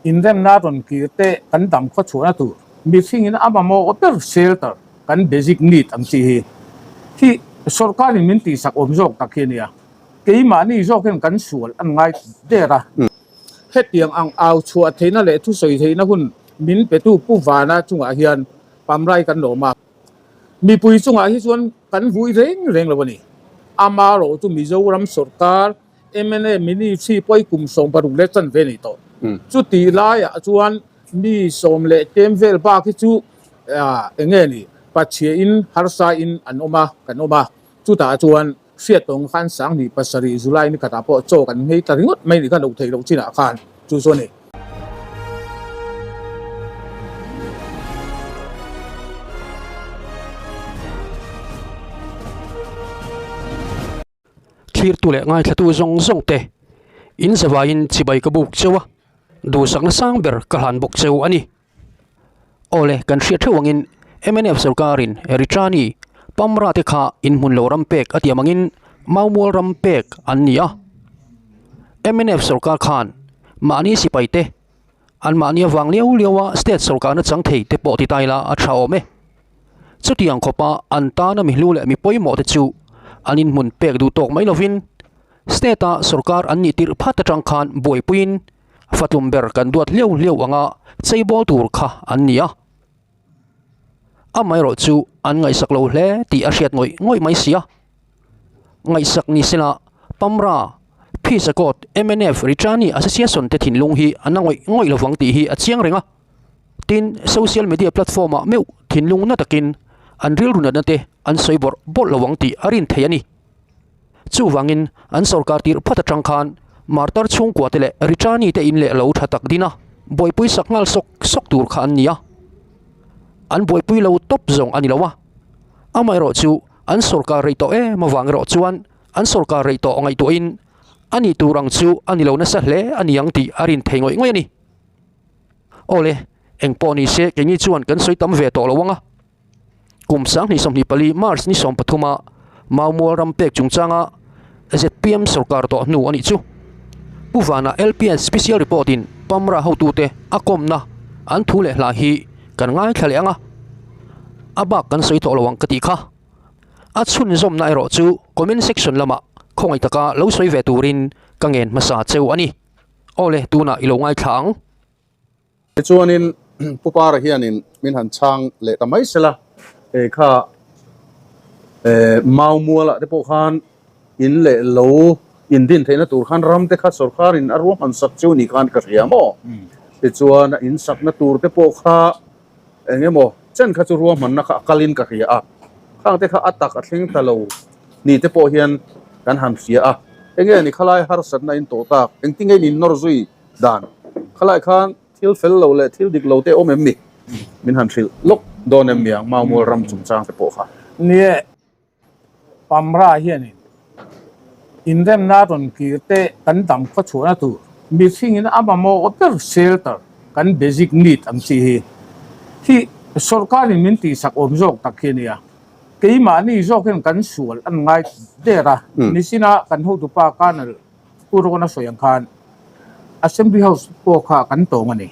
Inremna rawn kir te kan dam khaw chhuahna tur mihringin a mamawh ber shelter kan basic need ang chi hi hi sorkarin min tihsak awm zawk tak hi a nia. Keimahni zawk hian kan sual an ngai der a. Hetiang ang au chhuah theihna leh thusawi theihna hun min petu Pu Vana chungah hian pamrai kan lawm a. Mipui chungah hi chuan kan vui reng reng lo a ni. Amarawh chu Mizoram sorkar mna ministry pawh hi kum 16 leh chanve a ni tawh. Chutih laiah chuan mi sawm leh tlem vel bak hi chu eng nge ni Pathiain harsain an awm a, kan awm a. Chutah chuan Hriat tawng khan 2007 July ni khatah pawh chaw kan nghei ta ringawt mai ni khan lo theih loh chinah khan chu chu a ni. Thlirtu leh ngaithlatu zawng zawng te in zavaiin chibai ka buk cheu a, duhsakna sang ber ka hlan bawk cheu a ni. Awle, kan hriat theuh angin mnf sorkarin Eritrani Pamra te kha inhmun lo ram pek a tiam angin Maumual ram pek an ni a. Mnf sorkar khan mahni sipai te an mahni avang liau liau a state sorkarna chang thei te pawh ti ta ila a tha awm e. Chutiang khawpa an tana mi hlu leh mi pawimawh te chu an inhmun pek duh tawk mai lovin state a sorkar an nih tirh phat atang khan buaipuiin Fatlum ber kan duat hliau hliau anga cheibawl tur kha an ni a. Amaherawh chu an ngaihsak lo hle tih a hriat ngawih ngawih mai si a. Ngaihsak ni sela Pamra, Phisakawt, mnf, Richani Association te thinlung hi a na ngawih ngawih lovang tih hi a chiang reng a. Tin, social media platform ah meuh thinlung na takin an rilru natna te an sawi bawrh bawrh lovang tih a rin theih a ni. Chuvangin an sorkar tirh phat atang khan Martar chhungkua te leh Richani te in leh lo tha tak din a, buaipui sak nghal sawk sawk tur kha an ni a. An buaipui lo tawp zawng a ni lo a. Amaherawh chu an sorkar rei tawh em avang erawh chuan an sorkar rei tawh ngaihtuahin a nih tur ang chu a ni lo nasa hle a ni ang tih a rin thei ngawih ngawih a ni. Awle, engpawh ni se keini chuan kan sawi tam ve tawh lo ang a. Kum 2024 March ni 13 a Maumual ram pek chungchanga zpm sorkar tawh hnu a nih chu. Pu Vana LPN Special Report in Pamra hotute a kawmna an thu leh hla hi kan ngaithla leh ang a, a bak kan sawi tawh lo ang ka tih kha. A chhunzawmna erawh chu comment section lamah khawngaih taka lo sawi ve turin ka ngen hmasa cheu a ni. Awle tunah i lo ngaithla ang. Tichuanin Pu Para hianin min han chhang leh ta mai sela, hei kha Mau mualah te pawh khan in leh lo in din theihna tur khan ram te kha sorkarin a ruahman sak chu ni khan ka hria maw? Tichuan a in sakna tur te pawh kha eng emaw chen kha chu ruahmanna kha a kalin ka hria a, khang te kha a tak a thleng ta lo ni te pawh hian kan han hria a, enge ni khalai harsatna in tawh tak, engtin nge in nawr zui Dan, Khalai khan thil fel lo leh thil dik lo te awm em ni? Min han hrilh lawk dawn em niang Maumual ram chungchang te pawh kha. Nie, Pamra hianin inremna rawn kir te kan dam khaw chhuahna tur mihringin a mamawh ber shelter kan basic need ang chi hi hi sorkarin min tihsak awm zawk tak hi a nia. Keimahni zawk hian kan sual an ngai der a, nichina kan hotupa Colonel Pu Rawna sawi ang khan Assembly House pawh kha kan tawng a ni.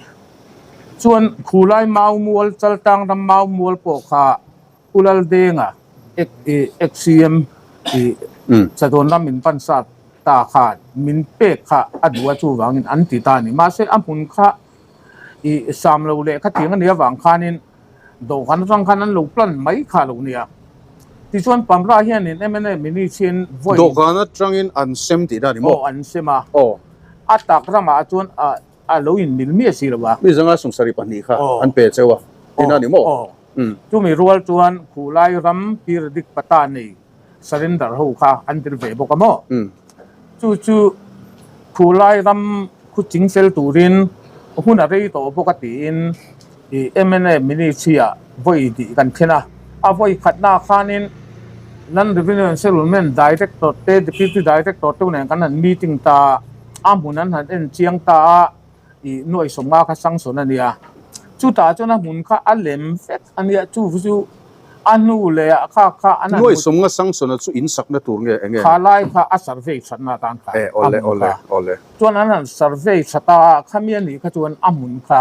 Chuan Khulai Mau Mual, Chaltang ram Mau Mual pawh kha Pu Laldenga ex-CM i Chadawn ram in pan sa ta khan min pek kha a duh a chuvangin an ti ta a ni. Mahse a hmun kha i sam lo leh khatiang a nih avang khanin Dawhkan atang khan an lo plan mai kha lo nia. Tichuan Pamra hianin mna Ministry-in vawi. Dawhkan atangin an sem tih dan i maw? Aw, an sem a. Aw. A tak ramah chuan a a lo inmil miah si lo a. Mi zanga 72 kha an pe cheu a tih dan i maw? Aw. Chumi rual chuan Khulai ram Pirdik Pata nei surrender ho kha an tel ve bawk a maw? Chu chu Khulai ram khu ching fel turin hun a rei tawh bawk a tiin i mna Ministry ah vawi tih kan thlen a. A vawi khatna khanin Land Revenue and Settlement Director te Deputy Director te nen kan han meeting ta a, a hmun an han en chiang ta a, i nuai sawmnga kha sanction a nia. Chutah chuan a hmun kha a lem vek a nia, chu chu. A hnu leh ah kha kha an han Nuai sawmnga Sangsona chu in sakna tur nge enge? Kha lai kha a survey thatna atan kha E a awle hmun awle kha. awle. Chuan an han survey that a, khami a nih kha chuan a hmun kha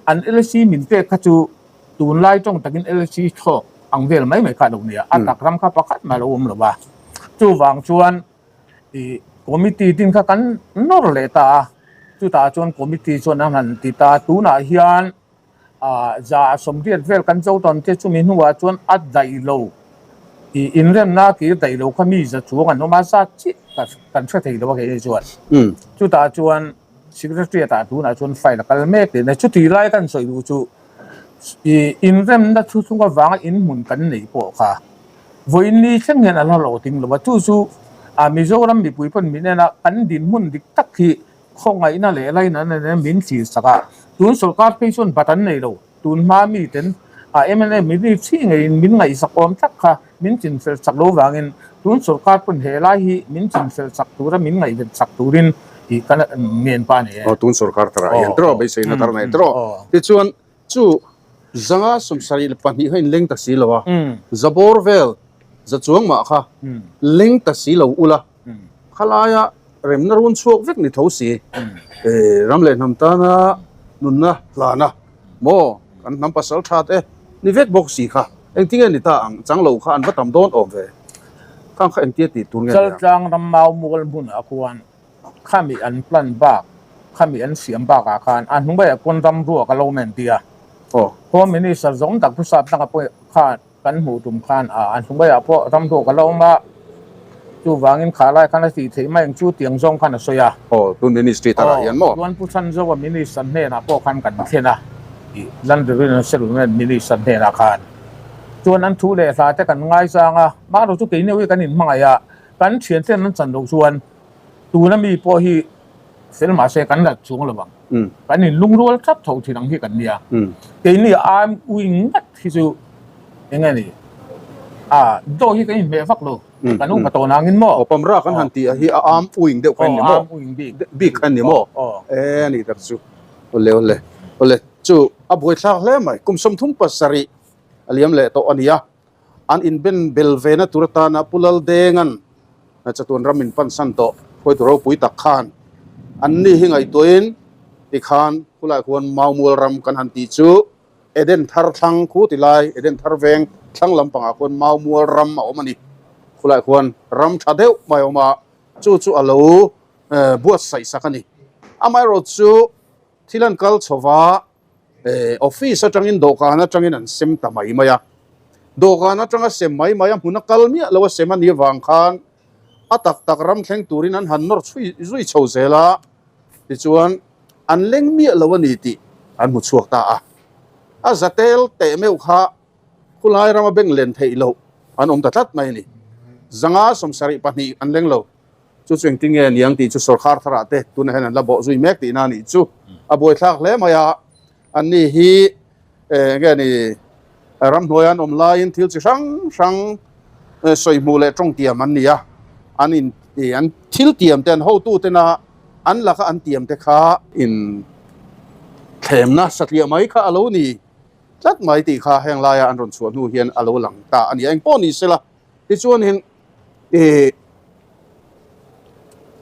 an LC min pek kha chu tunlai tawng takin LC thlawk ang vel mai mai kha a lo nia, a tak ram kha pakhat mah a lo awm lo a. Chuvang chuan ih committee din kha kan nawr leh ta a, chutah chuan committee chuan an han ti ta a, tunah hian Za 80 vel kan cho tawn te chumi hnuah chuan a daih lo ih inremna a kir daih lo kha mi za chuang an awm a, zat chiah kan hre thei lo a keini chuan. Chutah chuan Secretariat ah tunah chuan file a kal mek tih a ni. Chuti lai kan sawi duh chu ih inremna thu thung avanga inhmun kan neih pawh kha vawiin thleng hian a la hlawhtling lo a, chu chu Mizoram mipui pawn min en a, kan dinhmun dik tak hi Khawngaihna leh lainatna nen min thlir sak a, tun sorkar phei chuan bat an nei lo. Tun hma miten a mla mi thi ngeiin min ngaihsak awm tak kha min chinfel sak lo vangin tun sorkar pawn he lai hi min chinfel sak tura min ngaihven sak turin tih ka ngen pa ni e. Aw tun sorkar tharah hian tiraw beiseina thar nei tiraw. Tichuan chu zanga 72 kha inleng ta si lo a, za bawr vel za chuang mah kha leng ta si lo ula. Khalaia remna run chhuak vek ni tho si. Ram leh hnam tana nunna hlana maw kan hnam pasal tha te ni vek bawk si kha engtinge ni ta ang chang lo kha an va tam dawn awm ve. Khang kha engtia tih tur nge nia. Chaltlang ram mau mual hmunah khuan khami an plan bak khami an siam bakah khan a hnungaiah khuan ram ruak a lo men tia. Home Minister zawng tak Pu Sapdanga pawh khan Kan hmuh tum khan a an hnuaiah pawh ram hlawk a la awm a, chuvangin kha lai khan a tih theih mai ang chu tiang zawng khan a sawi a. Aw, tun ministry tarah hian maw? Aw, chuan Pu Chhanzoa minister hnenah pawh khan kan thlen a, ih Landry and Settlement minister hnenah khan. Chuan an thu leh hla te kan ngaizang a, mahro chu keini hi kan inhmangaih a, kan thianten an chan loh chuan tuna mi pawh hi fel mahse kan la chuang lo ang. Kan in lungrual thlap tho thin ang hi kan nia. Keini arm wing ngat hi chu eng nge ni a dawh hi kan inhmeh vak lo. Kan upa tawh nangin maw? Aw pamra kan han tih a hi a arm wing deuh kha ni maw? Arm wing bik. Bik kha ni maw? E a nih tak chu. Awle awle awle chu a buaithlak hle mai. Kum 37 a liam leh tawh a nia. An inben bel ve na tur atana Pu Laldenga'n chatuan ram in pansan tawh hruaitu ropui tak khan an ni hi ngaihtuahin tikhan khulai khuan Maumual ram kan han tih chu Eden thar thlang khu ti lai Eden thar veng thlang lampangah khuan Maumual ram a awm a ni. Khulai khuan ram tha deuh mai a awm a, chu chu a lo buatsaih sak a ni. Amaherawhchu chu thil an kal chho va. Office atangin dawhkan atangin an sem ta mai mai a, dawhkan atanga sem mai mai a hmun a kal miah lo a sem a nih avang khan a tak tak ram thleng turin an han nawr chhui zui chho zel a, tichuan an leng miah lo a ni tih an hmu chhuak ta a, a za tel teh meuh kha khulai rama bank len theih loh an awm ta tlat mai a ni, zanga 72 an leng lo. Chu chu engtin nge niang tih chu sorkar tharah te tunah hian an la bawh zui mek tihna a nih chu. A buaithlak hle mai a, anni hi eng nge ni ramhnuaia an awm laiin thil chi hrang hrang sawi hmuh leh tawng tiam an ni a, an in an thil tiam te an hotu tena an laka an tiam te kha in thlemna satliah mai kha a lo ni tlat mai tih kha heng laia an rawn chhuah hnu hian a lo lang ta a ni. Engpawh ni sela tichuanin ih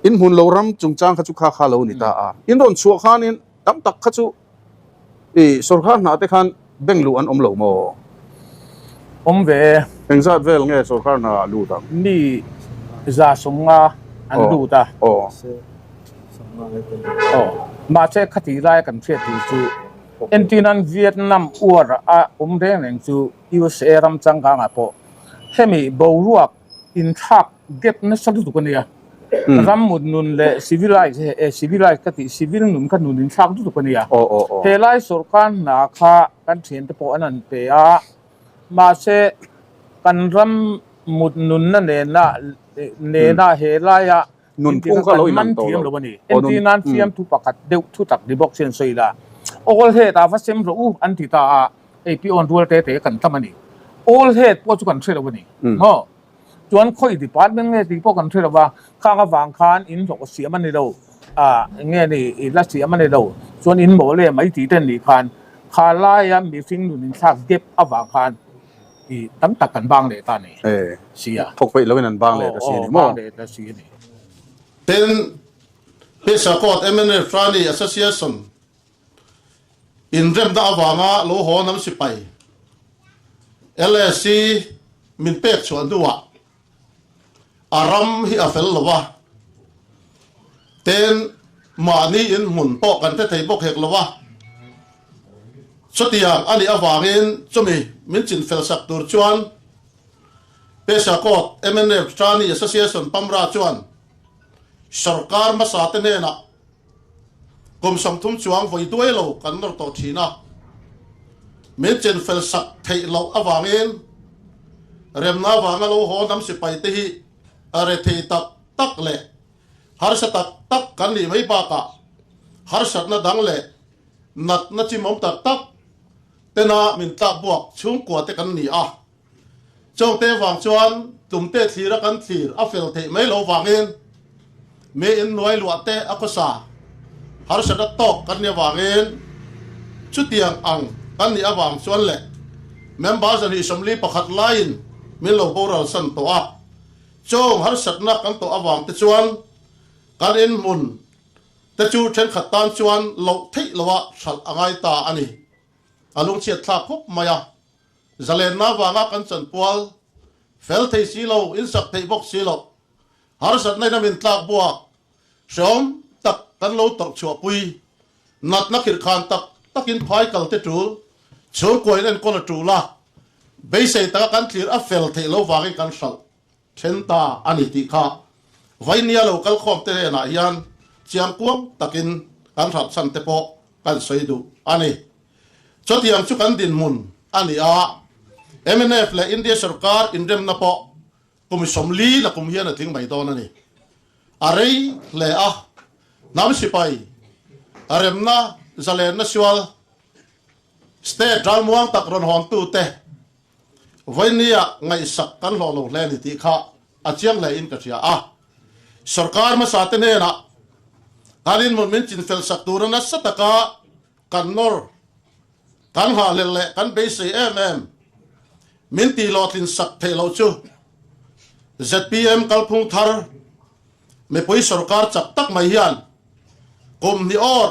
in hmun lo ram chungchang kha chu kha kha lo ni ta a in rawn chhuah khanin tam tak kha chu ih sorkar hna te khan bank luh an awm lo maw awm ve e engzat vel nge sorkar hna ah lut ang mi za 50 an lut a aw aw mahse khati lai kan hriat tur chu entirnan Vietnam war a awm reng reng chu USA ram changkangah pawh hemi boruak inthlak gap nasa lutuk a nia. Ram mut nun leh civilize eh civilize ka tih civil nun kha nun inthlak lutuk a nia. Helai sorkar hna kha kan thiante pawh an han pe a, mahse kan ram mut nunna nena nena helaia Nunphung kha lo inang tawh lo. Lo a ni. Entir nan fiamthu pakhat deuh thu tak ni bawk sin sawi la. All head ah va sem rawh u an ti ta a, hei pi awn rual te te kan tam a ni. All head pawh chu kan hre lo a ni. Maw? Chuan khawi department nge tih pawh kan hre lo va, khang avang khan in hlawh siam a ni lo, ah nge ni i la siam a ni lo, chuan in mawl em mai tih te nih khan kha laia mihring nun inthlak dep avang khan. I tam tak kan bang leh ta a ni si a. Thawk peih loin an bang leh ta si a ni maw? Bang leh ta si a ni. Tin, Pisakawt mnf Rani Association inremna avanga lo haw hnam sipai LAC min pek chhuah hnuah a ram hi a fel lo a, tin mahni inhmun pawh kan hre thei bawk hek lo a, chutiang a nih avangin chumi min chinfel sak tur chuan Pesakawt mnf Trani Association Pamra chuan sawrkar hmasa te hnenah kum 30 chuang vawi duai lo kan nawr tawh thin a, min chenfel sak theih loh avangin remna vanga lo haw hnam sipai te hi a rethei tak tak leh harsa tak tak kan nih mai bakah harsatna dang leh natna chimawm tak tak tena min tlakbuak chhungkua te kan ni a. Chawngte vang chuan tlumte thlira kan thlir a fel theih mai lo vangin mi in nuai luah te a khawsa harsat a tawk kan nih avangin chutiang ang kan nih avang chuan leh member 241 laiin min lo boral san tawh a, chawng harsatna kan tawh avang te chuan kan inhmun te chu thenkhat tan chuan loh theih loha hralh a ngai ta a ni. A lungchhiat thlak khawp mai a. Zalenna avanga kan chanpual fel thei si lo, insak theih bawk si lo, harsatna in a min tlak buak, hrehawm tak kan lo tawrh chhuahpui, natna khirhkhan tak takin phai kal te tul, chhungkua in enkawl a tul a, beisei taka kan thlir a fel theih lo vangin kan hralh then ta a ni tih kha Vainia lo kal khawm te hnenah hian chiangkuang takin kan hralh chhan te pawh kan sawi duh a ni. Chutiang chu kan dinhmun a ni a, mnf leh India sorkar inremna pawh kum 40 la kum hian a tling mai dawn a ni. A rei hle a, hnam sipai remna zalenna sual state ralmuang tak rawn hawntute vawinia ngaihsak kan hlawh lo hle a ni tih kha a chiang hle in ka hria a. Sorkar hmasa te hnenah kan inhmun min chinfel sak tura nasa taka Kan nawr, kan nghahhlelh leh kan beisei em em min tih hlawhtlin sak theih loh chu zpm kalphung thar mipui sorkar chak tak mai hian kum hnih awr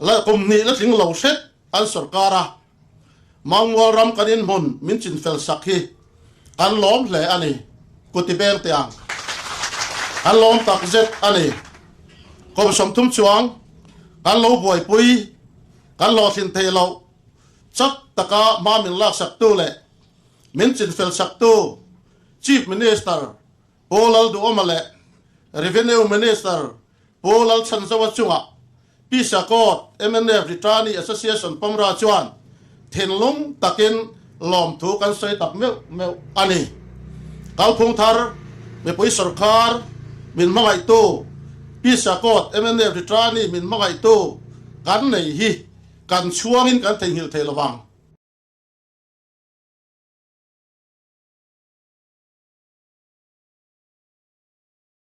leh kum hnih la tling lo hret an sorkar a, Mangmual ram kan inhmun min chinfel sak hi kan lawm hle a ni, Kuti beng teh ang. Kan lawm tak zet a ni. Kum 30 chuang kan lo buaipui, kan hlawhtlin theih loh chak taka hma min laksaktu leh min chinfel saktu Chief Minister Pu Lalduhawma leh Revenue Minister Pu Lalchhanzoa chungah Pisakawt mnf Returnee Association Pamra chuan thinlung takin lawmthu kan sawi tak meuh meuh a ni. Kalphung thar mipui sorkar min hmangaihtu Pisakawt mnf Returnee min hmangaihtu kan nei hi kan chhuangin kan theihnghilh thei lovang.